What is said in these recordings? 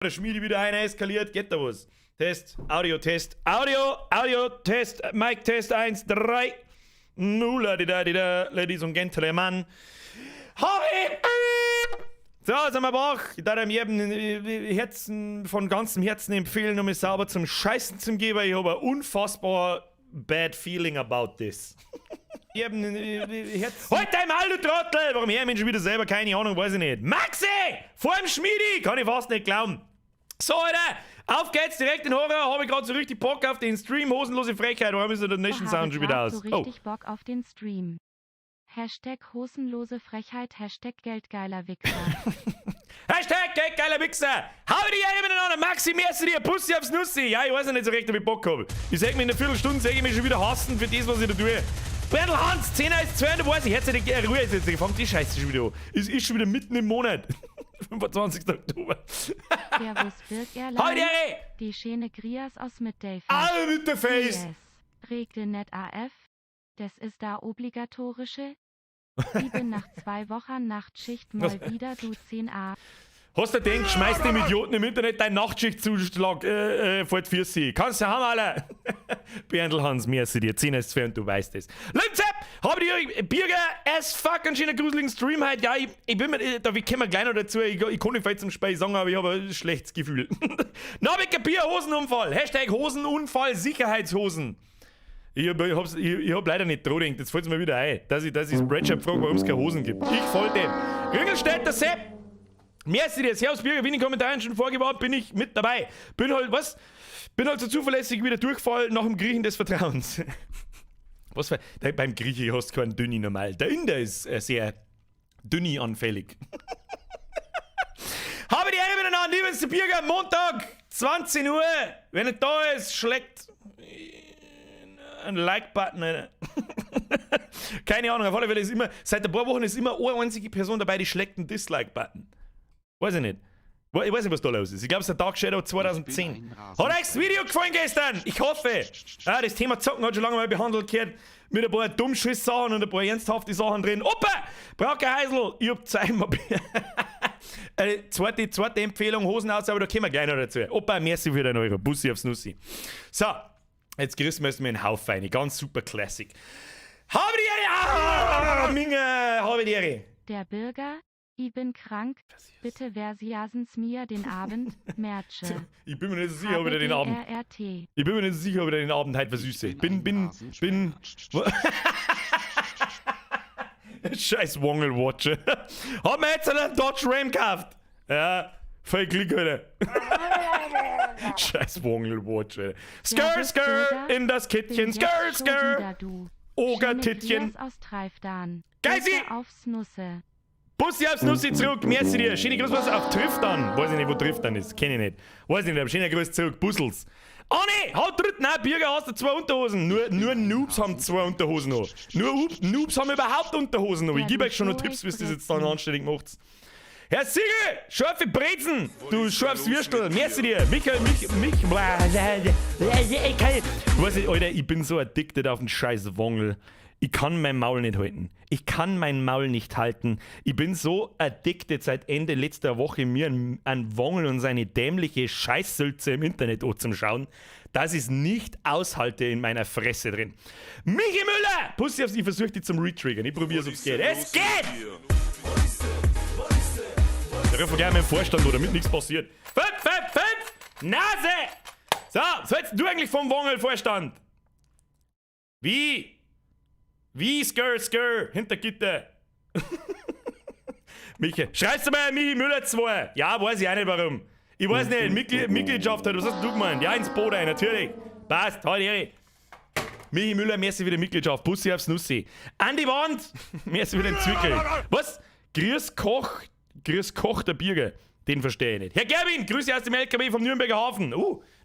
Der Schmiedi wieder einer eskaliert, geht da was? Test, Audio, Test, Audio, Audio, Test, Mic, Test, 1, 3, 0, di da, di da, Ladies und Gentlemen. Harry! So, sind wir wach. Ich darf jedem Herzen, von ganzem Herzen empfehlen, um es sauber zum Scheißen zu geben. Ich habe ein unfassbar bad feeling about this. Jedem Herzen. Halt dein Maul, du Trottel! Warum her Mensch wieder selber? Keine Ahnung, weiß ich nicht. Maxi! Vor dem Schmiedi! Kann ich fast nicht glauben. So, Alter! Auf geht's, direkt in Horror. Habe ich gerade so richtig Bock auf den Stream. Hosenlose Frechheit. Warum ist der Nation Sound schon wieder aus? So richtig Bock auf den Stream. #HosenloseFrechheit, #Geldgeilerwichser. #Geldgeilerwichser! Hau die Ehre miteinander! Maxi, merci dir! Bussi aufs Nussi! Ja, ich weiß ja nicht so recht, ob ich Bock habe. Ich sag mir in einer Viertelstunde, sag ich mich schon wieder hassen für das, was ich da tue. Berndl Hans, 10 ist 2, du weißt, ich hätte die Ruhe jetzt, ich fang die Scheiße schon wieder an. Es ist schon wieder mitten im Monat. 25. Oktober. Servus Birk Airlines. Die schöne Grias aus Midday. Alle mit der Face! Yes. Regte net AF. Das ist da obligatorische. Ich bin nach 2 Wochen Nachtschicht mal wieder du 10a. Hast du gedacht, schmeiß dem Idioten im Internet deinen Nachtschichtzuschlag vor die Füße. Kannst du haben, alle. Berndl Hans, merci dir. 10 ist 2 und du weißt es. Linzepp, hab ich Birger as fuck einen schönen gruseligen Stream heute. Ja, ich bin mir, da kommen wir gleich noch dazu. Ich kann nicht viel zum Spiel sagen, aber ich habe ein schlechtes Gefühl. Nabecker Bier, Hosenunfall. #Hosenunfall, Sicherheitshosen. Ich hab leider nicht dran gedacht, jetzt fällt es mir wieder ein, dass ich Spreadshirt frage, warum es keine Hosen gibt. Ich voll dem. Ringelstädter Sepp! Merci dir, Servus Birger, wie in den Kommentaren schon vorgewarnt, bin ich mit dabei. Bin halt, was? Bin halt so zuverlässig wie der Durchfall nach dem Griechen des Vertrauens. Was für, der, beim Griechen hast du keinen Dünni normal. Der Inder ist sehr Dünni-anfällig. Habe die Ehre miteinander, liebes Birger, Montag, 20 Uhr. Wenn nicht da ist, schlägt ein Like-Button rein. Keine Ahnung, auf alle Fälle ist immer, seit ein paar Wochen ist immer eine einzige Person dabei, die schlägt einen Dislike-Button. Weiß ich nicht. Ich weiß nicht, was da los ist. Ich glaube, es ist der Dark Shadow 2010. Hat euch das Video gefallen gestern? Ich hoffe. Ah, das Thema Zocken hat schon lange mal behandelt gehört. Mit ein paar Dummschiss-Sachen und ein paar ernsthafte Sachen drin. Opa! Brauch kein Heisel! Ich hab Zeit. Zweite Empfehlung, Hosen aus, aber da kommen wir gleich noch dazu. Opa, merci für den Euro. Bussi aufs Nussi. So, jetzt grüßen wir uns mit einem Haufen rein. Ganz super Classic. Habe die Ehre! Ah, Minge! Habe die Ehre! Der Bürger. Ich bin krank, bitte versiasens mir den Abend, Merche. Ich bin mir nicht so sicher, ob ich den Abend. Ich bin mir nicht so sicher, ob ich den Abend heute versüße. Bin. Scheiß Wongel-Watcher. Hat mir jetzt einen Dodge Ram gekauft. Ja, voll Glück, Alter. Scheiß Wongel-Watcher. Skr, skr, in das Kittchen. Skr, skr. Ogertittchen. Geisi! Aufs Nusse. Bussi aufs Nussi zurück, merci dir. Schöne Grüße, was auf Triftan. Weiß ich nicht, wo Triftan ist, kenn ich nicht. Weiß ich nicht, aber schöner Grüß zurück, Bussels. Oh ne, haut dritten, nein, Birger, hast du 2 Unterhosen. Nur Noobs haben 2 Unterhosen noch. Nur Noobs haben überhaupt Unterhosen noch. Ich gebe euch schon noch Tipps, wie ihr das jetzt dann anständig macht. Herr Siegel, scharfe Brezen, du scharfes Würstel, merci dir. Michael, mich, ich kann, weiß ich, Alter, ich bin so addicted auf den scheiß Wongel. Ich kann mein Maul nicht halten. Ich kann mein Maul nicht halten. Ich bin so addicted seit Ende letzter Woche, mir einen Wongel und seine dämliche Scheißsülze im Internet anzuschauen, dass ich es nicht aushalte in meiner Fresse drin. Michi Müller! Pussy aufs, ich versuche dich zum Retriggern. Ich probiere es, ob's geht. Es geht! Da rufen wir gerne mit dem Vorstand an, damit nichts passiert. 5, 5, 5! Nase! So, was hältst du eigentlich vom Wongel-Vorstand? Wie? Wie, skr, skr, hinter Gitter. Michi, schreibst du mal Michi Müller 2? Ja, weiß ich auch nicht warum. Ich weiß nicht, Mitgliedschaft halt, was hast du gemeint? Ja, ins Boot ein, natürlich. Passt, halt Ehre. Michi Müller, merci für die Mitgliedschaft. Bussi aufs Nussi. Andi Wand, merci für den Zwickel. Was? Grüß Koch, grüß Koch der Birger. Den verstehe ich nicht. Herr Gerwin, Grüße aus dem LKW vom Nürnberger Hafen.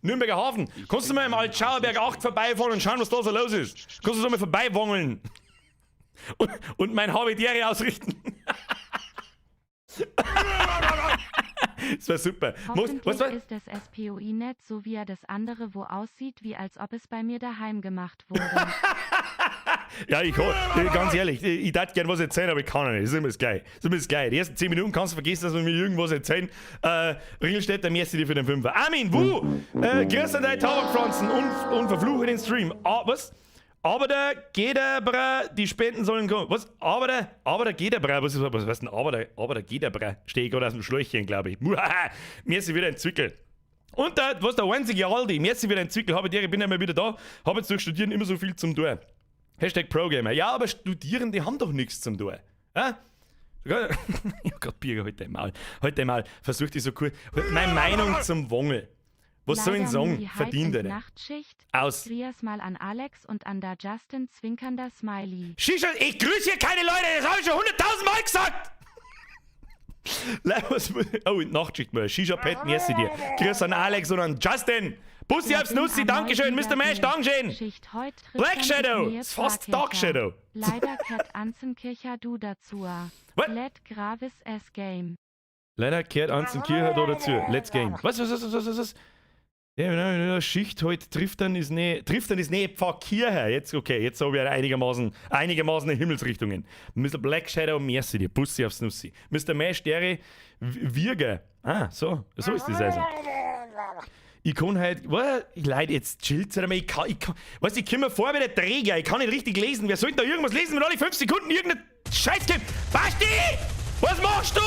Nürnberger Hafen. Kannst du mal im Altschauerberg 8 vorbeifahren und schauen, was da so los ist? Kannst du da mal vorbeiwangeln? Und mein Habitäre ausrichten? Das war super. Hoffentlich was ist das SPOI-Net so wie er das andere wo aussieht, wie als ob es bei mir daheim gemacht wurde. Ja, ich, ganz ehrlich, ich darf gern was erzählen, aber ich kann nicht. Das ist immer das Gleiche. Das ist immer das Gleiche. Die ersten 10 Minuten kannst du vergessen, dass wir mir irgendwas erzählen. Ringelstädter, merci dir für den Fünfer. Armin, wo? Grüß an deine Tabakpflanzen und verfluche den Stream. Ah, was? Aber der geht der bra, die Spenden sollen kommen. Was? Aber der geht der bra. Was denn aber der geht der bra? Stehe ich gerade aus dem Schläuchchen, glaube ich. Merci wieder ein Zwickel. Und da, was der einzige Aldi, merci wieder ein Zwickel, habe ich bin einmal wieder da, habe jetzt durch Studieren immer so viel zum tun. #ProGamer. Ja, aber Studierende haben doch nichts zum tun. Ja? Ich hab grad Bier heute mal. Heute mal versucht ich so cool. Meine Meinung zum Wongel. Was soll ich sagen? Verdient er nicht. Nachtschicht. Aus. Grias mal an Alex und an der Justin zwinkernder Smiley. Shisha, ich grüße hier keine Leute, das habe ich schon 100.000 Mal gesagt! Oh, in Nachtschicht mal. Shisha Pet, merci dir. Grüß an Alex und an Justin. Bussi aufs Nussi, Dankeschön, Mr. Mash, Dankeschön. Schicht heut Black Shadow, ist fast Dark Shadow. Leider kehrt Anzenkircher du dazu. What? Let Gravis S Game. Leider kehrt Anzenkircher da dazu. Let's game. Was, was, was, was, was, was? Ja, Schicht heute trifft dann ist ne, trifft dann ist ne Pfarrkirche. Jetzt, okay, jetzt habe ich einigermaßen in Himmelsrichtungen. Mr. Black Shadow, merci dir. Bussi aufs Nussi. Mr. Mash, dere Wirger. Ah, so ist das also. Ich kann halt, was, Leute, jetzt chillt's halt einmal. Ich kann, weißt, ich komme mir vor wie der Träger. Ich kann nicht richtig lesen. Wer soll denn da irgendwas lesen, wenn alle 5 Sekunden irgendein Scheiß kommt? Basti! Was machst du?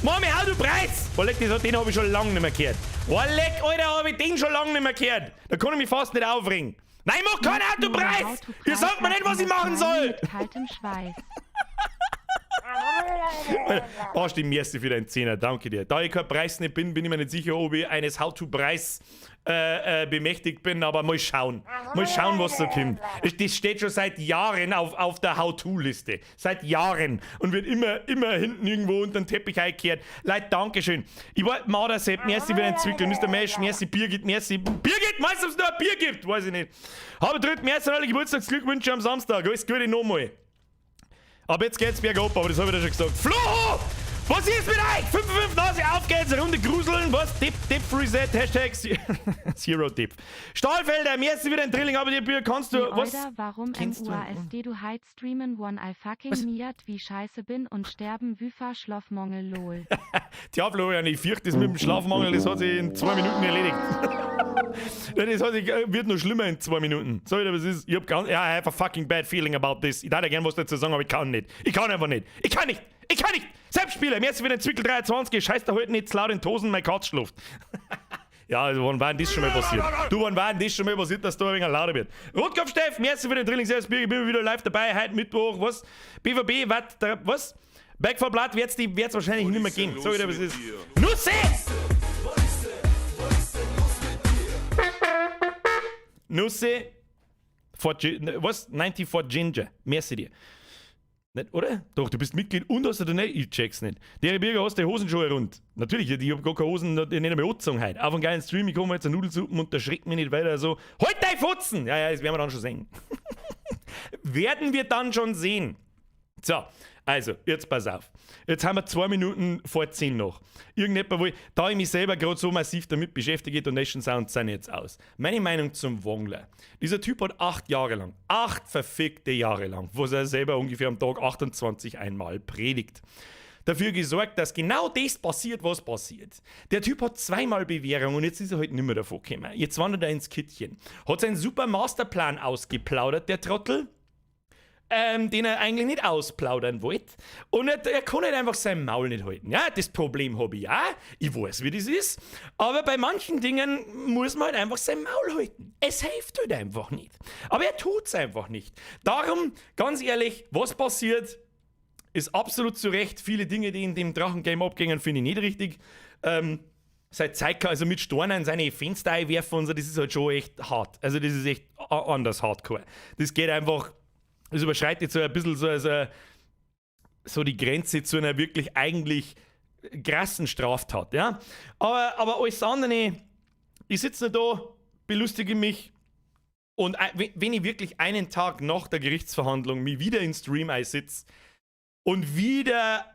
Mami, hau du Preis! Oh, leck, den hab ich schon lange nicht mehr gehört. Oh, leck, Alter, hab ich den schon lange nicht mehr gehört. Da kann ich mich fast nicht aufregen. Nein, ich mach keinen Autopreis! Ihr sagt mir nicht, was ich machen soll! Mit kaltem Schweiß. Basti, merci für deinen Zehner, danke dir. Da ich kein Preis nicht bin, bin ich mir nicht sicher, ob ich eines How-to-Preis bemächtigt bin, aber mal schauen. Mal schauen, was so kommt. Das steht schon seit Jahren auf der How-to-Liste. Seit Jahren. Und wird immer, immer hinten irgendwo unter den Teppich eingekehrt. Leute, Dankeschön. Ich wollte Marder Sepp, merci für den Zwickel. Mr. Mesh, merci Birgit, merci. Birgit, meinst du, ob es noch ein Bier gibt? Weiß ich nicht. Habe dritt, merci an alle Geburtstagsglückwünsche am Samstag. Alles Gute nochmal. Aber jetzt geht's bergab, aber das habe ich dir schon gesagt. Flo! Was ist mit euch? 5 5 Nase, auf geht's, Runde gruseln, was? Dip, Dip, Reset, #ZeroDip. Stahlfelder, merci wieder ein Drilling, aber dir Bier kannst du, was? Oida, warum Kennst du einen- MUASD du heit streamen one I fucking Was? miat wie scheiße bin und sterben wüfa Schlafmangel lol. Tja, Florian, ich fürchte, das mit dem Schlafmangel, das hat sich in 2 Minuten erledigt. Ja, das hat sich, wird noch schlimmer in 2 Minuten. Sag ich dir, was ist? Ich hab ganz, ja, I have a fucking bad feeling about this. Ich würde gern was dazu sagen, aber ich kann nicht. Ich kann einfach nicht. Ich kann nicht. Ich kann nicht. Selbstspieler, merci für den Zwickel 23. Scheiß da heute nicht zu laut in die Hosen, mein Katz schläft. Ja, also wann war denn das schon mal passiert? Du, wann war denn das schon mal passiert, dass da ein wenig lauter wird? Rotkopf Steff, merci für den Drilling, Servus, ich bin wieder live dabei, heute Mittwoch, was? BVB, was? Back 4 Blood wird's wahrscheinlich nicht mehr gehen. Sag ich dir, was ist. Nussi! Nussi for was? 94 Ginger. Merci dir. Nicht, oder? Doch, du bist Mitglied und hast du nicht? Ich check's nicht. Der Birger hast die Hosen schon rund. Natürlich, ich hab gar keine Hosen, die nicht einmal angezogen heute. Auf einen geilen Stream, ich komme jetzt eine Nudelsuppen und da schreckt mich nicht weiter so. Halt dein Fotzen! Ja, ja, das werden wir dann schon sehen. Werden wir dann schon sehen. So, also, jetzt pass auf. Jetzt haben wir 9:58 noch. Irgendjemand, wo ich, da ich mich selber gerade so massiv damit beschäftige, Donation Sounds sind jetzt aus. Meine Meinung zum Wongler. Dieser Typ hat 8 Jahre lang, 8 verfickte Jahre lang, wo er selber ungefähr am Tag 28 einmal predigt, dafür gesorgt, dass genau das passiert, was passiert. Der Typ hat 2-mal Bewährung und jetzt ist er halt nicht mehr davon gekommen. Jetzt wandert er ins Kittchen. Hat seinen super Masterplan ausgeplaudert, der Trottel. Den er eigentlich nicht ausplaudern wollte. Und er kann halt einfach sein Maul nicht halten. Ja, das Problem hab ich auch. Ich weiß, wie das ist. Aber bei manchen Dingen muss man halt einfach sein Maul halten. Es hilft halt einfach nicht. Aber er tut's einfach nicht. Darum, ganz ehrlich, was passiert, ist absolut zu Recht. Viele Dinge, die in dem Drachengame abgingen, finde ich nicht richtig. Seit Zeit, also mit Steinen seine Fenster einwerfen und so, das ist halt schon echt hart. Also das ist echt anders hardcore. Das geht einfach, das überschreitet so ein bisschen so die Grenze zu einer wirklich eigentlich krassen Straftat, ja. Aber alles andere, ich sitze nur da, belustige mich und wenn ich wirklich einen Tag nach der Gerichtsverhandlung mich wieder in Stream einsitze und wieder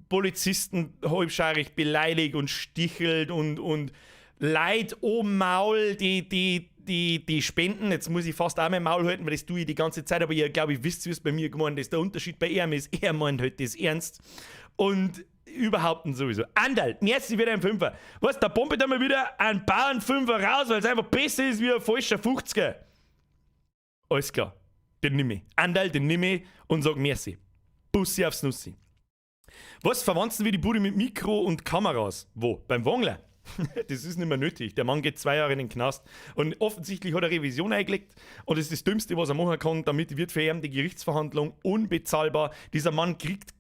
Polizisten halbschaarig beleidigt und stichelt und Leid am Maul, die spenden. Jetzt muss ich fast auch mein Maul halten, weil das tue ich die ganze Zeit, aber ihr, glaube ich, wisst, wie es bei mir gemeint ist. Der Unterschied bei ihm ist, er meint halt das ernst. Und überhaupt und sowieso. Andal, merci für den Fünfer. Was, da pumpt er mal wieder einen Bauernfünfer raus, weil es einfach besser ist wie ein falscher 50er. Alles klar. Den nimm ich. Andal, den nimm ich und sag merci. Bussi aufs Nussi. Was verwanzen wir die Bude mit Mikro und Kameras? Wo? Beim Wangler. Das ist nicht mehr nötig. Der Mann geht 2 Jahre in den Knast. Und offensichtlich hat er Revision eingelegt. Und das ist das Dümmste, was er machen kann. Damit wird für ihn die Gerichtsverhandlung unbezahlbar. Dieser Mann kriegt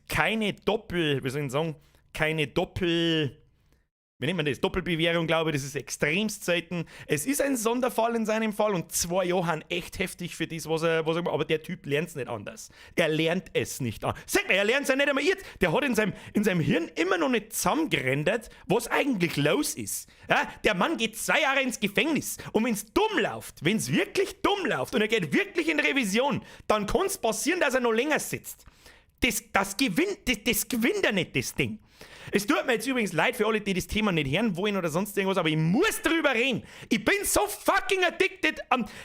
keine Doppel, wie soll ich sagen, keine Doppel, wie nennt man das? Doppelbewährung, glaube ich, das ist extremst selten. Es ist ein Sonderfall in seinem Fall und 2 Jahre sind echt heftig für das, was er, aber der Typ lernt's nicht anders. Er lernt es nicht an. Sag mal, er lernt's ja nicht einmal jetzt. Der hat in seinem Hirn immer noch nicht zusammengerendert, was eigentlich los ist. Ja, der Mann geht 2 Jahre ins Gefängnis und wenn's dumm läuft, wenn's wirklich dumm läuft und er geht wirklich in Revision, dann kann's passieren, dass er noch länger sitzt. Das gewinnt er nicht, das Ding. Es tut mir jetzt übrigens leid für alle, die das Thema nicht hören wollen oder sonst irgendwas, aber ich muss drüber reden. Ich bin so fucking addicted.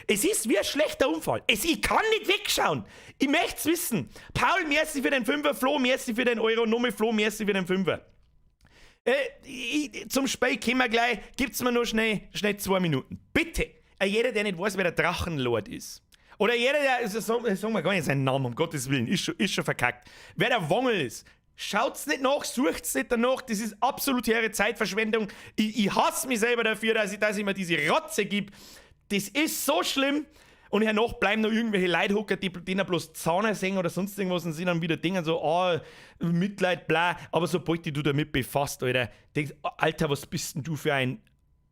Es ist wie ein schlechter Unfall. Ich kann nicht wegschauen. Ich möcht's wissen. Paul, merci für den Fünfer. Flo, merci für den Euro. Nochmal Flo, merci für den Fünfer. Zum Spiel kommen wir gleich. Gibt's mir nur schnell, schnell 2 Minuten. Bitte. Jeder, der nicht weiß, wer der Drachenlord ist. Oder jeder, der, also, sagen wir gar nicht seinen Namen, um Gottes Willen, ist schon verkackt. Wer der Wangel ist, schaut's nicht nach, sucht's nicht danach, das ist absolut hehre Zeitverschwendung. Ich hasse mich selber dafür, dass ich mir diese Rotze gib. Das ist so schlimm. Und hernach bleiben noch irgendwelche Leute hocken, die dann bloß Zahne sehen oder sonst irgendwas und sind dann wieder Dinge so, ah, Mitleid, bla. Aber sobald dich du damit befasst, Alter, denkst, Alter, was bist denn du für ein,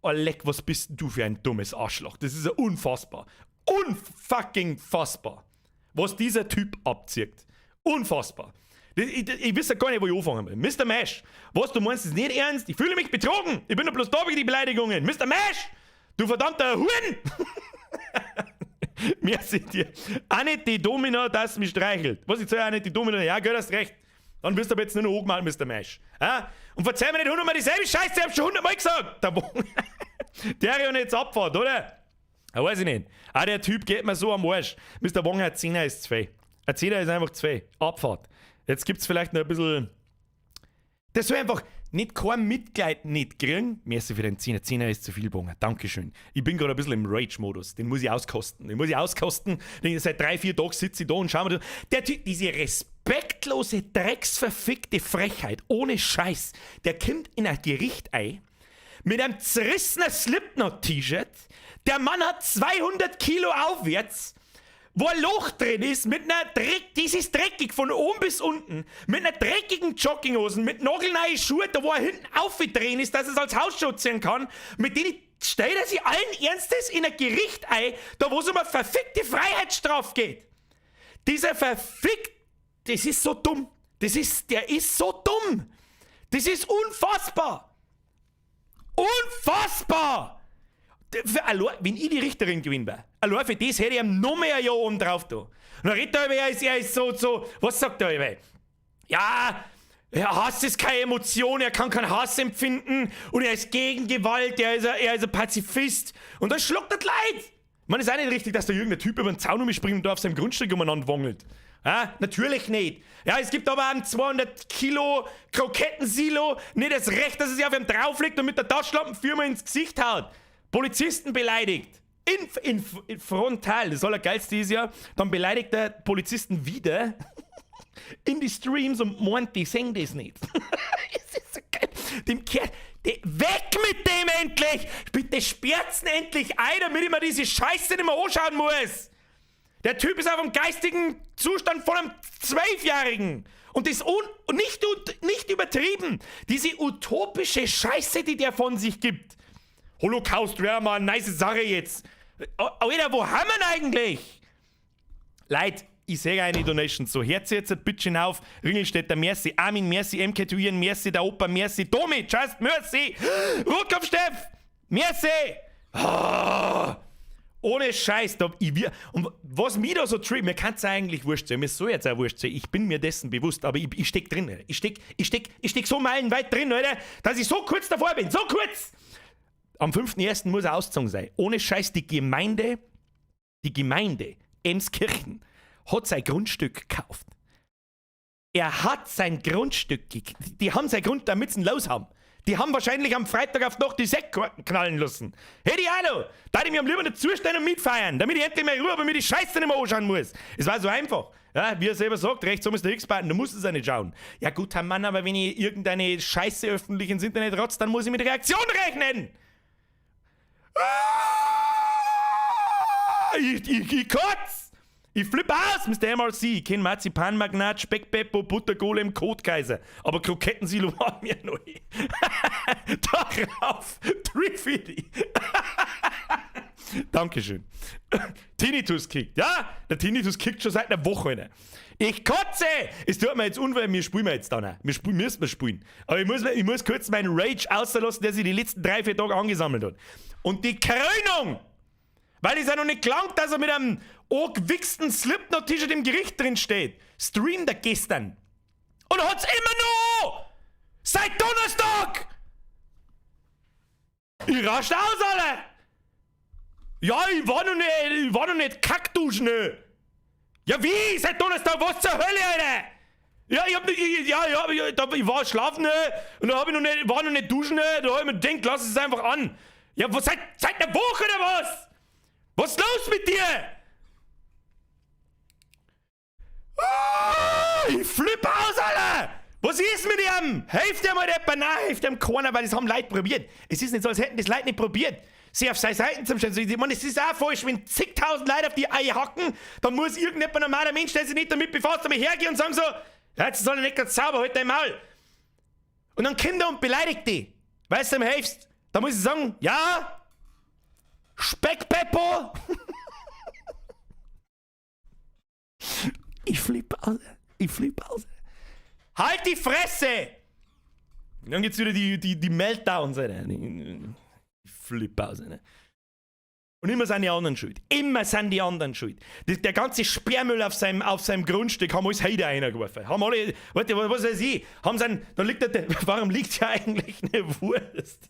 oh, leck, was bist denn du für ein dummes Arschloch? Das ist ja unfassbar. Unfucking fassbar, was dieser Typ abzieht. Unfassbar. Ich weiß ja gar nicht, wo ich anfangen will. Mr. Mash, was du meinst, ist nicht ernst. Ich fühle mich betrogen. Ich bin doch bloß da wegen die Beleidigungen. Mr. Mash, du verdammter Huren! Merci dir. Auch nicht die Domina, dass mich streichelt. Was, ich soll auch nicht die Domina? Ja, gell, hast recht. Dann wirst du aber jetzt nur noch angemalt, Mr. Mash. Ja? Und verzeih mir nicht hundertmal dieselbe Scheiße, ich hab schon hundertmal gesagt. Der ja nicht jetzt Abfahrt, oder? Ja, weiß ich nicht. Auch der Typ geht mir so am Arsch. Mr. Wong hat 10 ist 2. Ein 10er ist einfach 2. Abfahrt. Jetzt gibt's vielleicht noch ein bisschen. Das soll einfach nicht kein Mitleid nicht kriegen. Merci für den 10er. 10er ist zu viel, Bonger. Dankeschön. Ich bin gerade ein bisschen im Rage-Modus. Den muss ich auskosten. Den muss ich auskosten. Seit 3, 4 Tagen sitze ich da und schau mir. Der Typ, diese respektlose, drecksverfickte Frechheit, ohne Scheiß, der kommt in ein Gericht ein mit einem zerrissenen Slipknot-T-Shirt. Der Mann hat 200 Kilo aufwärts, wo ein Loch drin ist, mit einer Dreck, das ist dreckig von oben bis unten, mit einer dreckigen Jogginghosen, mit nagelneuen Schuhen, da wo er hinten aufgedreht ist, dass er es als Hausschuh ziehen kann, mit denen stellt er sich allen Ernstes in ein Gericht ein, da wo es um eine verfickte Freiheitsstrafe geht. Dieser verfickt, das ist so dumm. Der ist so dumm. Das ist unfassbar. Unfassbar! Allein, wenn ich die Richterin gewesen wäre, allein für das hätte ich ihm noch mehr ein Jahr oben drauf da. Und dann redet er über, er ist so, so, was sagt er über? Ja, er Hass ist keine Emotion, er kann keinen Hass empfinden und er ist gegen Gewalt, er ist ein Pazifist. Und dann schluckt er die Leute. Man ist auch nicht richtig, dass da irgendein Typ über den Zaun umspringt und da auf seinem Grundstück umeinander wangelt. Ja, natürlich nicht. Ja, es gibt aber einen 200 Kilo Krokettensilo nicht das Recht, dass er sich auf ihm drauflegt und mit der Taschenlampe viermal ins Gesicht haut. Polizisten beleidigt. In frontal. Das Allergeilste ist ja, dann beleidigt er Polizisten wieder in die Streams und meint, die sehen das nicht. Es ist so geil. Dem kehrt, weg mit dem endlich! Bitte sperrt's ihn endlich ein, damit ich mir diese Scheiße nicht mehr anschauen muss! Der Typ ist auf dem geistigen Zustand von einem 12-Jährigen. Und das nicht übertrieben. Diese utopische Scheiße, die der von sich gibt. Holocaust wäre mal eine nice Sache jetzt. Alter, wo haben wir ihn eigentlich? Leute, ich sehe eine Donation. So, Herz jetzt ein bisschen auf. Ringelstädter, merci. Armin, merci. MK2 Ian, merci. Der Opa, merci. Domi, just merci. Rotkopf Steff, merci. Oh. Ohne Scheiß, da, ich, wir, und was mir da so trippt, mir kann es eigentlich wurscht sein, mir soll jetzt auch wurscht sein, ich bin mir dessen bewusst, aber ich steck drin, Alter. Ich steck so meilenweit drin, Alter, dass ich so kurz davor bin, so kurz! Am 5.1. Muss er ausgezogen sein. Ohne Scheiß, die Gemeinde Emskirchen hat sein Grundstück gekauft. Er hat sein Grundstück gekauft. Die haben sein Grundstück, damit sie ihn los haben. Die haben wahrscheinlich am Freitag auf die Nacht die Sektkorken knallen lassen. Hätte ich auch noch. Da hätte ich mir am lieber dazustehen und mitfeiern, damit ich endlich mal Ruhe habe und mir die Scheiße nicht mehr anschauen muss. Es war so einfach. Ja, wie er selber sagt, rechts oben ist der X-Button, du musst es ja nicht schauen. Ja gut, Herr Mann, aber wenn ich irgendeine Scheiße öffentlich ins Internet rotze, dann muss ich mit Reaktion rechnen. Ah, ich kotz! Ich flippe aus, Mr. MRC. Ich kenn Marzipanmagnat, Speckbeppo, Buttergolem, Kotkaiser. Aber Krokettensilo war mir neu. Darauf, Trifidi. Dankeschön. Tinnitus kickt. Ja, der Tinnitus kickt schon seit einer Woche. Alter. Ich kotze! Es tut mir jetzt unfair, wir spielen wir jetzt dann auch. Wir spielen, müssen wir spielen. Aber ich muss kurz meinen Rage auslassen, der sich die letzten 3, 4 Tage angesammelt hat. Und die Krönung! Weil es ja noch nicht gelangt, dass er mit einem angewichsten Slipknot-T-Shirt im Gericht drin steht. Streamt er gestern. Und hat's immer noch! Seit Donnerstag! Ich rast aus, Alter! Ja, ich war noch nicht kackduschen. Ja, wie? Seit Donnerstag, was zur Hölle, Alter? Ja, ich hab nicht, ich, ja, ja, ich war schlafen, und da hab ich noch nicht, war noch nicht duschen, da hab ich mir gedacht, lass es einfach an. Ja, was, seit einer Woche oder was? Was ist los mit dir? Ah, ich flippe aus, Alter! Was ist mit ihm? Hilft ihm mal der? Nein, hilft ihm keiner, weil das haben Leute probiert. Es ist nicht so, als hätten das Leute nicht probiert, sie auf seine Seiten zu stellen. Ich meine, es ist auch falsch, wenn zigtausend Leute auf die Eier hacken, dann muss irgendjemand normaler Mensch, der sich nicht damit befasst, einmal hergehen und sagen so, ja, jetzt soll er nicht ganz sauber, halt dein Maul. Und dann kommt er und beleidigt die. Weißt du, ihm hilfst. Da muss ich sagen, ja, Speckbeppo. Ich flippe aus. Ich flippe aus. Halt die Fresse! Und dann gibt's wieder die Meltdowns, Alter. Ich flippe aus, Alter. Und immer sind die anderen schuld. Immer sind die anderen schuld. Der ganze Sperrmüll auf seinem Grundstück haben alles Hater reingeworfen. Haben alle, warte, was weiß ich, haben sein, da liegt der, warum liegt ja eigentlich eine Wurst?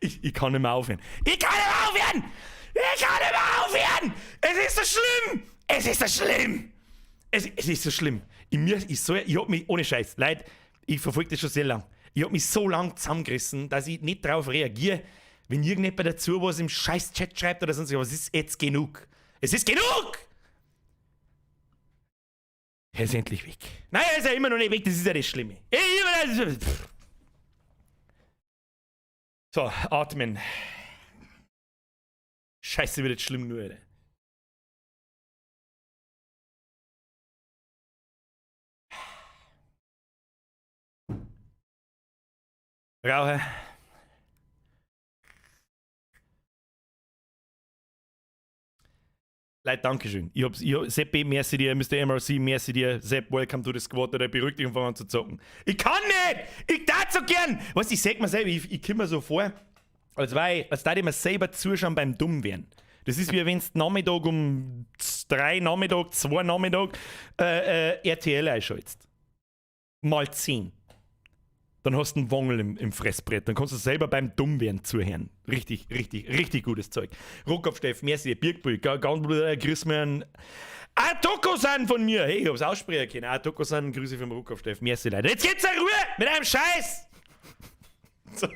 Ich kann nicht mehr aufhören. Ich kann nicht mehr aufhören! Ich kann nicht mehr aufhören! Es ist so schlimm! Es ist so schlimm! Es ist so schlimm. Ich hab mich, ohne Scheiß, Leute, ich verfolge das schon sehr lang. Ich hab mich so lang zusammengerissen, dass ich nicht drauf reagiere, wenn irgendjemand dazu was im Scheiß-Chat schreibt oder sonst was. Es ist jetzt genug. Es ist genug! Er ist endlich weg. Nein, er ist ja immer noch nicht weg, das ist ja das Schlimme. So, atmen. Scheiße, wird jetzt schlimm nur, Alter. Rauche. Leute, Dankeschön. Ich hab, Seppi, merci dir, Mr. MRC, merci dir, Sepp, welcome to the squad, oder beruhig dich und fang an zu zocken. Ich kann nicht! Ich darf so gern! Weißt du, ich sag mir selber, ich komm mir so vor, als würde ich mir selber zuschauen beim Dummwerden. Das ist, wie wenn du Nachmittag um 3 Nachmittag, 2 Nachmittag RTL einschaltest. Mal 10. Dann hast du einen Wangel im Fressbrett. Dann kannst du selber beim Dummwerden zuhören. Richtig, richtig, richtig gutes Zeug. Rockkopf Steff, merci, Birkbüll, ganz grüß mir einen Atoko-san von mir. Hey, ich hab's aussprechen können. Atoko-san, Grüße vom Rockkopf Steff. Merci, Leute. Jetzt geht's in Ruhe mit einem Scheiß! So.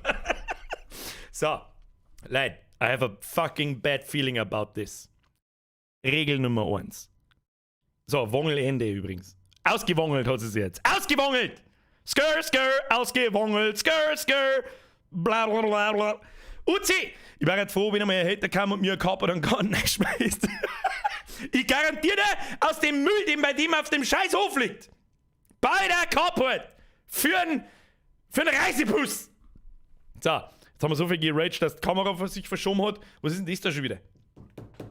So. Leute, I have a fucking bad feeling about this. Regel Nummer 1. So, Wongel-Ende übrigens. Ausgewongelt hat sie jetzt. Ausgewongelt! Skrr, skrr, ausgewongelt, skrr, skrr, bla bla bla bla. Uzi! Ich wäre jetzt froh, wenn einmal ein Hater kam und mir ein Körper dann gar nicht schmeißt. Ich garantiere dir, aus dem Müll, den bei dem auf dem scheiß Hof liegt, bei der Carport, für einen Reisebus. So, jetzt haben wir so viel geraged, dass die Kamera vor sich verschoben hat. Was ist denn das da schon wieder?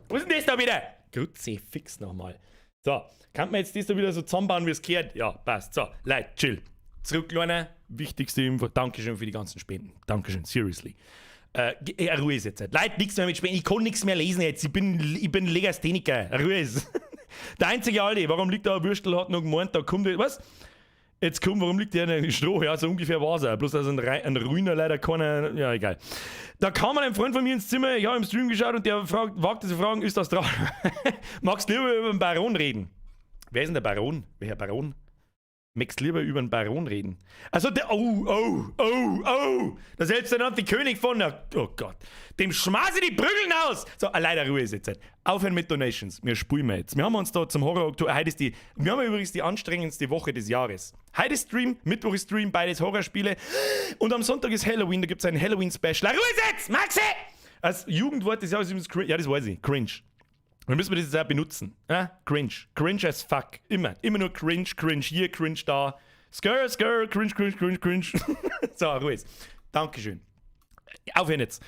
Was ist denn das da wieder? Kruzifix nochmal. So, kann man jetzt das da wieder so zusammenbauen, wie es gehört? Ja, passt. So, Leute, chill. Zurück, Kleiner. Wichtigste Info. Dankeschön für die ganzen Spenden. Dankeschön, seriously. Ruhe ist jetzt. Leute, nichts mehr mitspielen. Ich kann nichts mehr lesen jetzt. Ich bin Legastheniker. Ruhe ist. Der einzige Aldi, warum liegt da ein Würstel, hat noch gemeint, da kommt, was? Jetzt komm, warum liegt der in Stroh? Ja, so ungefähr war es auch. Bloß, dass ein Ruiner leider keiner, ja, egal. Da kam ein Freund von mir ins Zimmer, ich habe im Stream geschaut und der fragt, wagte zu fragen, ist das dran? Magst du lieber über den Baron reden? Wer ist denn der Baron? Welcher Baron? Möchtest lieber über den Baron reden? Also der, oh, oh, oh, oh, der selbsternannte König von der, oh Gott, dem schmaß ich die Prügeln aus! So, leider Ruhe ist jetzt. Aufhören mit Donations, wir spulen wir jetzt. Wir haben uns da zum Horror Oktober, heute ist die, wir haben übrigens die anstrengendste Woche des Jahres. Heute ist Stream, Mittwoch ist Stream, beides Horrorspiele und am Sonntag ist Halloween, da gibt es ein Halloween-Special. Ruhe ist jetzt, Maxi! Als Jugendwort des Jahres ist übrigens cringe, ja, das weiß ich, cringe. Dann müssen wir das jetzt auch benutzen. Ja? Cringe. Cringe as fuck. Immer. Immer nur cringe, cringe hier, cringe da. Skrr, skrr, cringe, cringe, cringe, cringe. So, Ruhe ist. Dankeschön. Aufhören jetzt.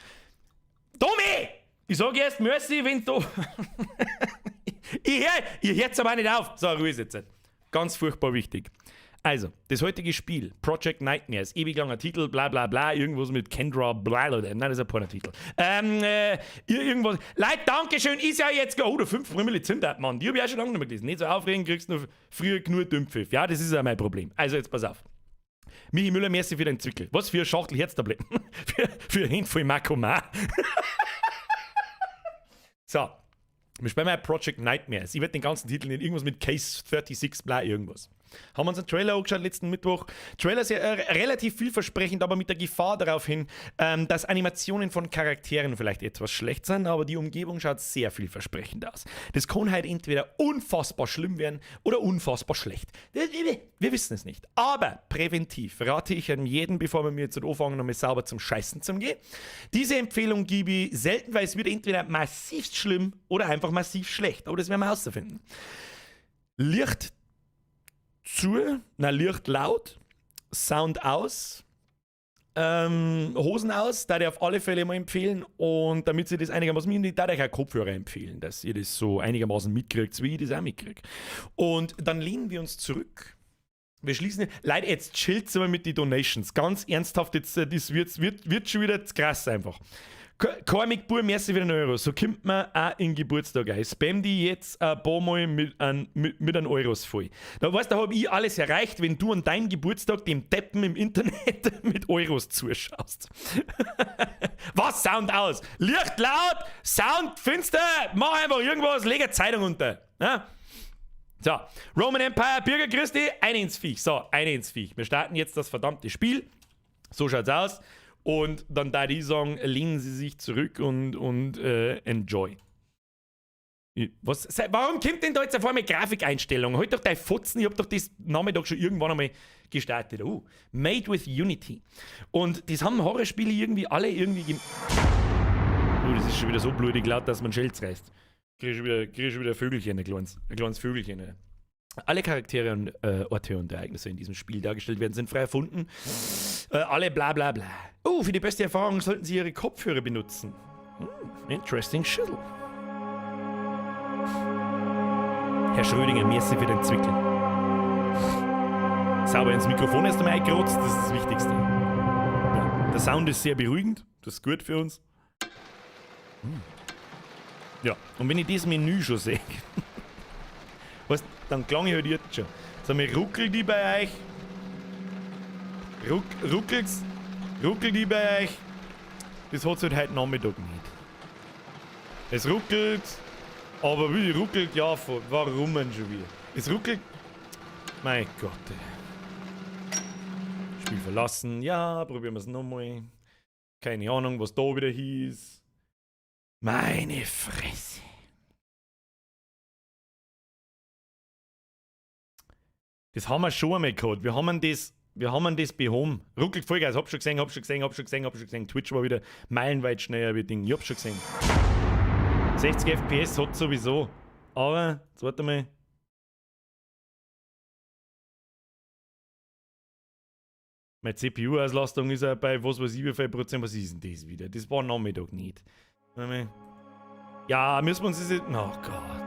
Tommy! Ich sag erst Merci, wenn du. Ich hör's aber nicht auf. So, Ruhe ist jetzt. Ganz furchtbar wichtig. Also, das heutige Spiel, Project Nightmares, ewig langer Titel, bla bla bla, irgendwas mit Kendra, bla bla, nein, das ist ein Pornotitel. Irgendwas. Leute, Dankeschön, ist ja jetzt, oh, der 5 Prümeli Zimt, Mann, die hab ich auch schon lange nicht mehr gelesen. Nicht so aufregen, kriegst du noch früher genug Dümpfiff. Ja, das ist ja mein Problem. Also, jetzt pass auf. Michi Müller, merci für den Zwickel. Was für eine Schachtel Herztabletten? Für Hände voll Marcoumar. So, wir spielen mal Project Nightmares. Ich werde den ganzen Titel nicht, irgendwas mit Case 36, bla, irgendwas. Haben wir uns einen Trailer angeschaut letzten Mittwoch. Trailer sehr relativ vielversprechend, aber mit der Gefahr darauf hin, dass Animationen von Charakteren vielleicht etwas schlecht sind, aber die Umgebung schaut sehr vielversprechend aus. Das kann halt entweder unfassbar schlimm werden oder unfassbar schlecht. Wir wissen es nicht. Aber präventiv rate ich an jeden, bevor wir mir jetzt anfangen, nochmal sauber zum Scheißen zu gehen. Diese Empfehlung gebe ich selten, weil es wird entweder massivst schlimm oder einfach massiv schlecht. Aber das werden wir herausfinden. Licht zu, na, Licht laut, Sound aus, Hosen aus, da ich auf alle Fälle mal empfehlen. Und damit sie das einigermaßen mit, da ich auch Kopfhörer empfehlen, dass ihr das so einigermaßen mitkriegt, wie ich das auch mitkriege. Und dann lehnen wir uns zurück. Wir schließen. Leute, jetzt chillt mal mit den Donations. Ganz ernsthaft, jetzt, das wird schon wieder zu krass einfach. Comic Bur, merci für den Euro. So kommt man auch in Geburtstag ein. Spam die jetzt ein paar Mal mit einem Euros voll. Da weißt du, da hab ich alles erreicht, wenn du an deinem Geburtstag dem Deppen im Internet mit Euros zuschaust. Was? Sound aus? Licht laut, Sound finster, mach einfach irgendwas, leg eine Zeitung unter. Ja? So, Roman Empire, Bürger Christi, ein ins Viech. So, ein ins Viech. Wir starten jetzt das verdammte Spiel. So schaut's aus. Und dann da die sagen, lehnen Sie sich zurück und enjoy. Was, warum kommt denn da jetzt auf einmal Grafikeinstellungen? Halt doch dein Fotzen, ich hab doch das Nachmittag schon irgendwann einmal gestartet. Oh, Made with Unity. Und das haben Horrorspiele irgendwie alle irgendwie. Oh, das ist schon wieder so blutig laut, dass man Schelz reißt. Krieg schon wieder Vögelchen, ein kleines Vögelchen. Ey. Alle Charaktere und Orte und Ereignisse in diesem Spiel dargestellt werden, sind frei erfunden. Alle bla bla bla. Oh, für die beste Erfahrung sollten Sie Ihre Kopfhörer benutzen. Interesting shizzle. Herr Schrödinger, merci für den Zwickel. Sauber ins Mikrofon erst einmal eingerotzt, das ist das Wichtigste. Ja, der Sound ist sehr beruhigend, das ist gut für uns. Ja, und wenn ich das Menü schon sehe, weißt, dann klang ich halt jetzt schon. Sag mal, ruckelt die bei euch? Ruckelt's? Ruckelt die bei euch? Das hat's halt heute Nachmittag nicht. Es ruckelt, aber wie ruckelt, ja, warum denn schon wieder? Es ruckelt. Mein Gott. Ey. Spiel verlassen, ja, probieren wir es nochmal. Keine Ahnung, was da wieder hieß. Meine Fresse. Das haben wir schon einmal gehabt. Wir haben das behoben. Ruckelt Vollgas, hab schon gesehen, hab schon gesehen, hab schon gesehen, hab schon gesehen. Twitch war wieder meilenweit schneller wie Ding. Ich hab schon gesehen. 60 FPS hat sowieso. Aber, jetzt warte mal. Meine CPU-Auslastung ist ja bei was weiß ich wie viel Prozent. Was ist denn das wieder? Das war Nachmittag nicht. Warte mal. Ja, müssen wir uns das jetzt. Oh Gott.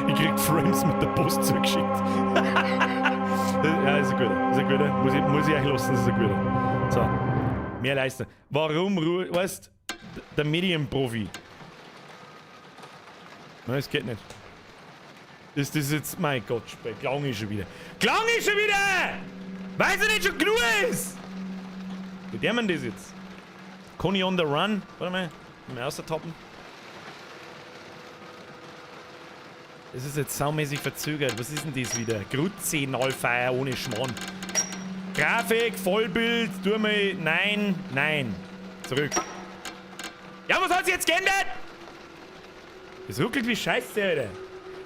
Ich krieg Frames mit der Post zugeschickt. Ja, ist ein guter. Ist ein guter. Muss ich euch lassen, das ist ein guter. So. Mehr Leistung. Warum, weißt, der Medienprofi. Nein, es geht nicht. Ist das jetzt, mein Gott, klang ich schon wieder. Klang ich schon wieder! Weiß ich nicht schon genug ist! Wie der man das jetzt? Conny on the run? Warte mal, mal außertoppen. Das ist jetzt saumäßig verzögert. Was ist denn das wieder? Grutze-Nalfeier ohne Schmarrn. Grafik, Vollbild, tu mal. Nein, nein. Zurück. Ja, was hat sich jetzt geändert? Es ruckelt wie Scheiße, Alter.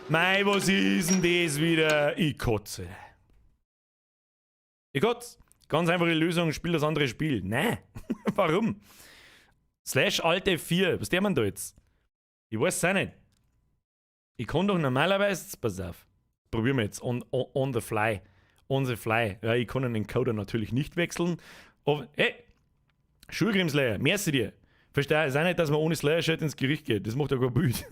Mei, was ist denn das wieder? Ich kotze. Ich kotze. Ganz einfache Lösung, spiel das andere Spiel. Nein. Warum? Slash Alt F4. Was der man da jetzt? Ich weiß es auch nicht. Ich kann doch normalerweise. Pass auf. Probieren wir jetzt. On the fly. On the fly. Ja, ich kann den Encoder natürlich nicht wechseln. Aber, hey! Schulgrimslayer, merci dir. Verstehe es auch nicht, dass man ohne Slayer-Shirt ins Gericht geht. Das macht ja kein Bild.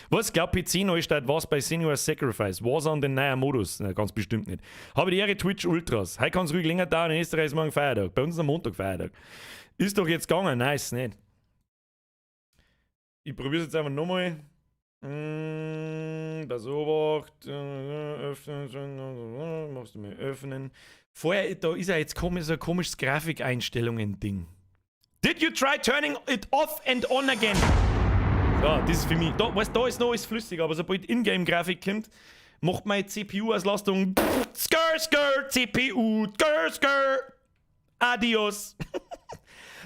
Was glaubt PC Neustart was bei Senua's Sacrifice? Warzone den neuen Modus? Na, ganz bestimmt nicht. Habe die Ehre Twitch Ultras. Heute kann es ruhig länger dauern. In Österreich ist morgen Feiertag. Bei uns ist am Montag Feiertag. Ist doch jetzt gegangen. Nein, ist nicht. Ich probiere es jetzt einfach nochmal. Das Obacht. Öffnen. Machst du mal öffnen. Vorher, da ist ja jetzt komisch, so ein komisches Grafikeinstellungen-Ding. Did you try turning it off and on again? Ja, das ist für mich. Da, weißt, da ist noch alles flüssig, aber sobald Ingame-Grafik kommt, macht meine CPU-Auslastung. Skrr, skrr, CPU, skrr, skrr. Adios.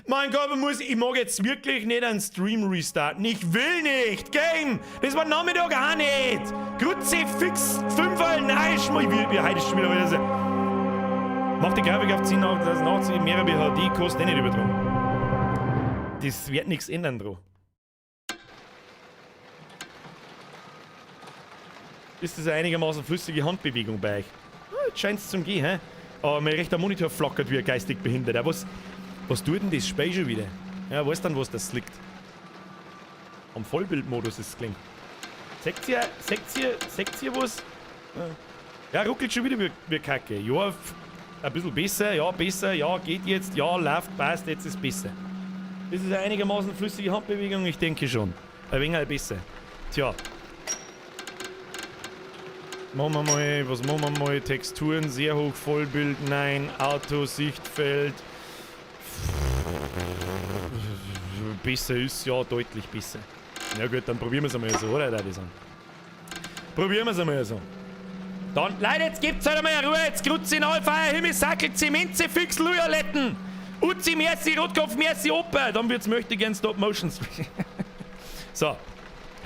Mein Gott, man muss, ich mag jetzt wirklich nicht einen Stream restarten. Ich will nicht. Game! Das war Nachmittag auch nicht. Kruzifix, fünfmal, nein, wie heute ist schon wieder alles. Mach die Grafik auf 1080, mehrere HD, kostet eh nicht übertragen. Das wird nichts ändern, dran. Ist das eine einigermaßen flüssige Handbewegung bei euch? Ah, jetzt scheint's zum Gehen, hä? Aber mein rechter Monitor flackert wie ein geistig Behinderter. Was tut denn das Spiel schon wieder? Ja, weiß dann, was das liegt. Am Vollbildmodus ist es gelingt. Seht ihr was? Ja, ruckelt schon wieder wie Kacke. Ja, ein bisschen besser, ja, geht jetzt, ja, läuft, passt, jetzt ist besser. Das ist eine einigermaßen flüssige Handbewegung, ich denke schon. Ein wenig besser. Tja. Machen wir mal, was machen wir mal? Texturen, sehr hoch, Vollbild, nein, Auto, Sichtfeld. Besser ist ja deutlich besser. Na gut, dann probieren wir es einmal so, oder? Probieren wir es einmal so. Dann, Leute, jetzt gibt's halt einmal Ruhe, jetzt Grutzi, Neufeier, Himmel, Sackel, Zemente, Fix, Lujaletten. Uzi, merci, Rotkopf, merci, Opa. Dann wird's möchte gern Stop Motions. So.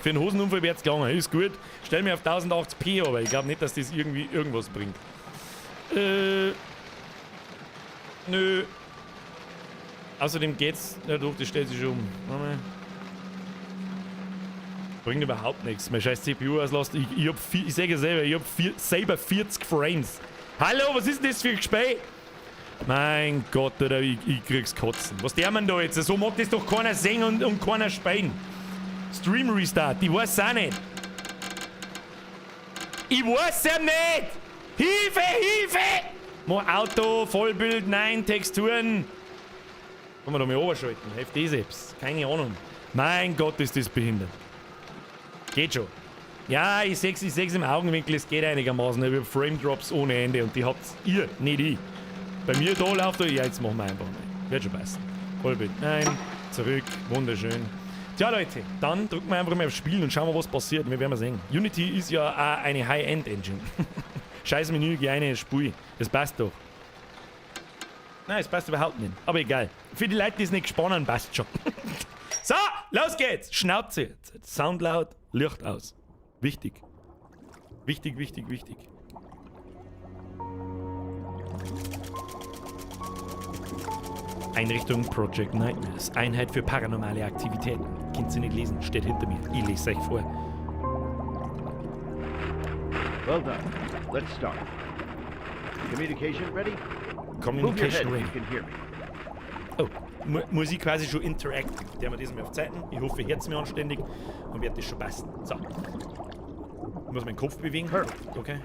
Für einen Hosenunfall wird's gegangen, ist gut. Stell mir auf 1080p, aber ich glaub nicht, dass das irgendwie irgendwas bringt. Nö. Außerdem geht's. Ja doch, das stellt sich schon um. Warte mal. Bringt überhaupt nichts. Mein scheiß CPU auslässt. Ich sage ja selber, ich hab selber 40 Frames. Hallo, was ist denn das für ein Gespräch? Mein Gott, Alter, ich krieg's Kotzen. Was der man da jetzt? So mag das doch keiner sehen und keiner spielen. Stream Restart, ich weiß auch nicht. Ich weiß ja nicht! Hilfe, Hilfe! Mach Auto, Vollbild, nein, Texturen. Kann man da mal überschalten? Hilft das etwas? Keine Ahnung. Mein Gott, ist das behindert. Geht schon. Ja, ich seh's im Augenwinkel, es geht einigermaßen. Ich hab Frame Drops ohne Ende und die habt ihr, nicht ich. Bei mir da läuft er, ja, jetzt machen wir einfach mal. Wird schon passen. Vollbild, nein, zurück, wunderschön. Tja, Leute, dann drücken wir einfach mal aufs Spielen und schauen wir, was passiert. Wir werden mal sehen. Unity ist ja auch eine High-End-Engine. Scheiß Menü, geh eine Spul. Das passt doch. Nein, es passt überhaupt nicht. Aber egal. Für die Leute, die es nicht gespannt, passt schon. So, los geht's. Schnauze. Sound laut, Licht aus. Wichtig. Wichtig, wichtig, wichtig. Einrichtung Project Nightmares. Einheit für paranormale Aktivitäten. Könnt ihr nicht lesen, steht hinter mir. Ich lese euch vor. Well done. Let's start. Communication ready? Communication Move your head ready. if you can hear me. Oh, muss ich quasi schon interacten. Der wir das mal auf Zeiten. Ich hoffe, ich hört's mir anständig und wird das schon passen. So. Ich muss meinen Kopf bewegen. Perfect. Okay.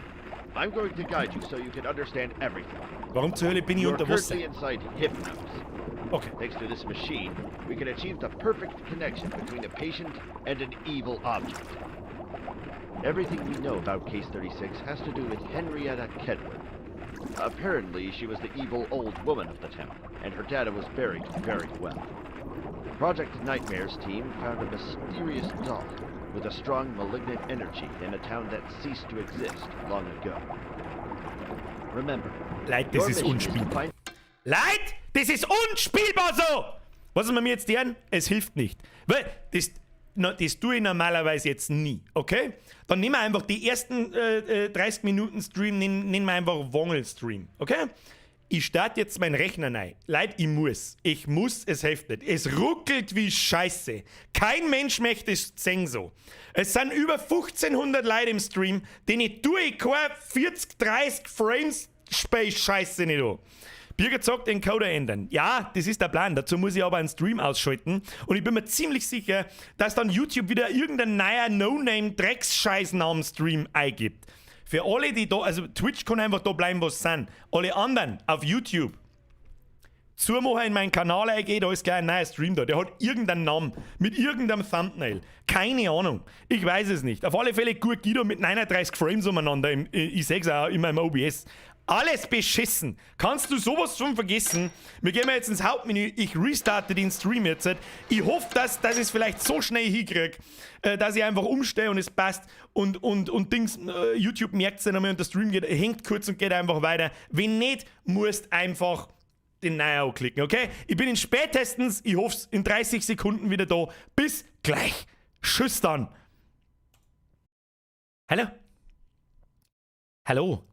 I'm going to guide you so you can understand everything. Warum zur Hölle bin ich You're unter Wasser? currently inside Hypnos. Okay. Thanks to this machine, we can achieve the perfect connection between a patient and an evil object. Everything we know about Case 36 has to do with Henrietta Kedward. Apparently, she was the evil old woman of the town, and her data was buried very well. Project Nightmare's team found a mysterious doll with a strong malignant energy in a town that ceased to exist long ago. Remember, Leute, das your ist mission is to unspielbar. find Leute, das ist unspielbar so! Was ist mir jetzt deren? Es hilft nicht. Weil das, na, das tue ich normalerweise jetzt nie, okay? Dann nehmen wir einfach die ersten 30 Minuten Stream, nehmen wir einfach Wongel-Stream, okay? Ich starte jetzt meinen Rechner neu. Leute, ich muss. Ich muss, es hilft nicht. Es ruckelt wie Scheiße. Kein Mensch möchte es sehen so. Es sind über 1500 Leute im Stream, denen tue ich keine 40, 30 Frames Space Scheiße nicht an. Birger sagt, Encoder ändern. Ja, das ist der Plan. Dazu muss ich aber einen Stream ausschalten. Und ich bin mir ziemlich sicher, dass dann YouTube wieder irgendein neuer No-Name-Drecksscheiß-Namen-Stream eingibt. Für alle, die da, also Twitch kann einfach da bleiben, wo sie sind. Alle anderen auf YouTube, zumachen in meinen Kanal eingehen, da ist gleich ein neuer Stream da. Der hat irgendeinen Namen mit irgendeinem Thumbnail. Keine Ahnung. Ich weiß es nicht. Auf alle Fälle gut Guido mit 39 Frames umeinander. Ich sehe es auch in meinem OBS. Alles beschissen. Kannst du sowas schon vergessen? Wir gehen jetzt ins Hauptmenü. Ich restarte den Stream jetzt. Ich hoffe, dass ich es vielleicht so schnell hinkriege, dass ich einfach umstehe und es passt. Und Dings, YouTube merkt es dann einmal und der Stream geht, hängt kurz und geht einfach weiter. Wenn nicht, musst einfach den Neuen klicken, okay? Ich bin in spätestens, ich hoffe in 30 Sekunden wieder da. Bis gleich. Tschüss dann. Hallo? Hallo?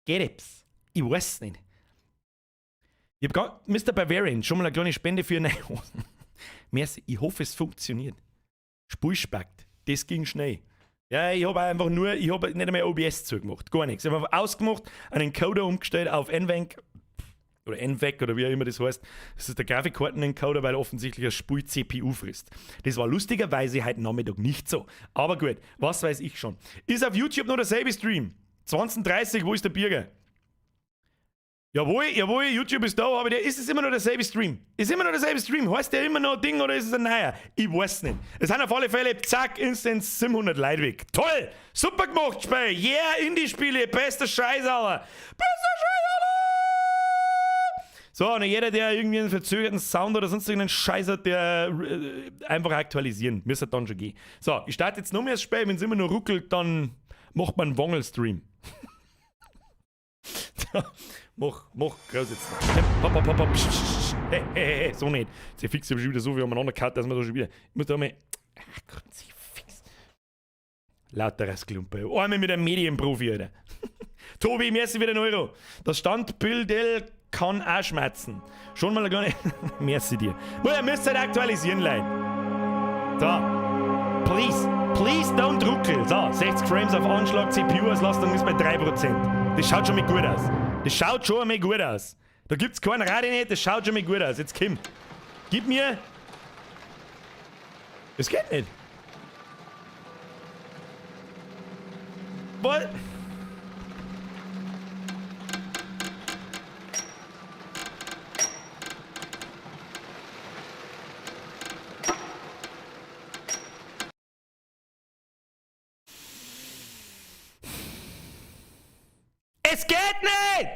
Geht etwas? Ich weiß nicht. Ich hab gar, Mr. Bavarian, schon mal eine kleine Spende für eine Hosen. Merci, ich hoffe, es funktioniert. Spulspackt, das ging schnell. Ja, ich habe einfach nur, ich habe nicht einmal OBS zugemacht, gar nichts. Ich habe einfach ausgemacht, einen Encoder umgestellt auf NVENC oder NVENC oder wie auch immer das heißt. Das ist der Grafikkarten-Encoder, weil offensichtlich das Spiel CPU frisst. Das war lustigerweise heute Nachmittag nicht so. Aber gut, was weiß ich schon. Ist auf YouTube noch derselbe Stream. 20:30, wo ist der Birger? Jawohl, jawohl, YouTube ist da, aber der ist es immer noch derselbe Stream. Ist immer noch derselbe Stream. Heißt der immer noch Ding oder ist es ein neuer? Ich weiß nicht. Es sind auf alle Fälle, zack, instant 700 Leute weg. Toll! Super gemacht, Spiel! Yeah, Indie-Spiele, bester Scheiß, Alter! Bester Scheiß, Alter! So, und jeder, der irgendwie einen verzögerten Sound oder sonst irgendeinen Scheiß hat, der einfach aktualisieren. Müsste dann schon gehen. So, ich starte jetzt noch mehr das Spiel. Wenn es immer nur ruckelt, dann macht man einen Wongel-Stream. Mach, groß jetzt. Hopp, hopp, hopp, hopp. Hey, hey, hey, so nicht. Jetzt fix ich schon wieder so viel umeinander gehauen, dass man da schon wieder. Ich muss da mal. Ach Gott, sie fix. Lauteres Klumpe. Einmal mit einem Medienprofi, Alter. Tobi, merci wieder einen Euro. Das Standbild kann auch schmerzen. Schon mal gar nicht. Merci dir. Ihr müsst halt aktualisieren, Leute. So. Please, please don't ruckel. So, 60 Frames auf Anschlag, CPU-Auslastung ist bei 3%. Das schaut schon mal gut aus. Das schaut schon mal gut aus. Da gibt's keinen Radi nicht, das schaut schon mal gut aus. Jetzt komm. Gib mir. Das geht nicht. Was? Es geht nicht!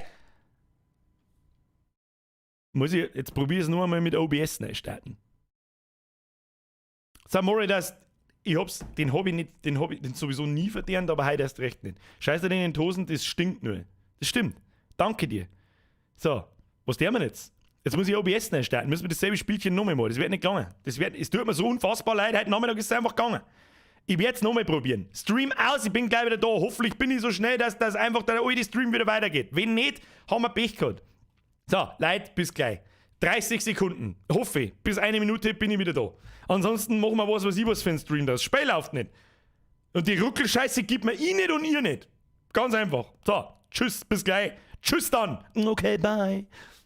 Muss ich, jetzt probier es nur einmal mit OBS neu starten. Samori, das, ich hab's, den hab ich nicht, den hab ich den sowieso nie verdient, aber heute erst recht nicht. Scheiß dir in den Hosen, das stinkt nur. Das stimmt. Danke dir. So, was tun wir jetzt? Jetzt muss ich OBS neu starten. Müssen wir dasselbe Spielchen nochmal machen. Das wird nicht gegangen. Es tut mir so unfassbar leid, heute Nachmittag ist es einfach gegangen. Ich werde es nochmal probieren. Stream aus, ich bin gleich wieder da. Hoffentlich bin ich so schnell, dass das einfach der alte Stream wieder weitergeht. Wenn nicht, haben wir Pech gehabt. So, Leute, bis gleich. 30 Sekunden. Hoffe ich. Bis eine Minute bin ich wieder da. Ansonsten machen wir was, was ich was für ein Stream das. Spiel läuft nicht. Und die Ruckelscheiße gibt mir ich nicht und ihr nicht. Ganz einfach. So, tschüss, bis gleich. Tschüss dann. Okay, bye.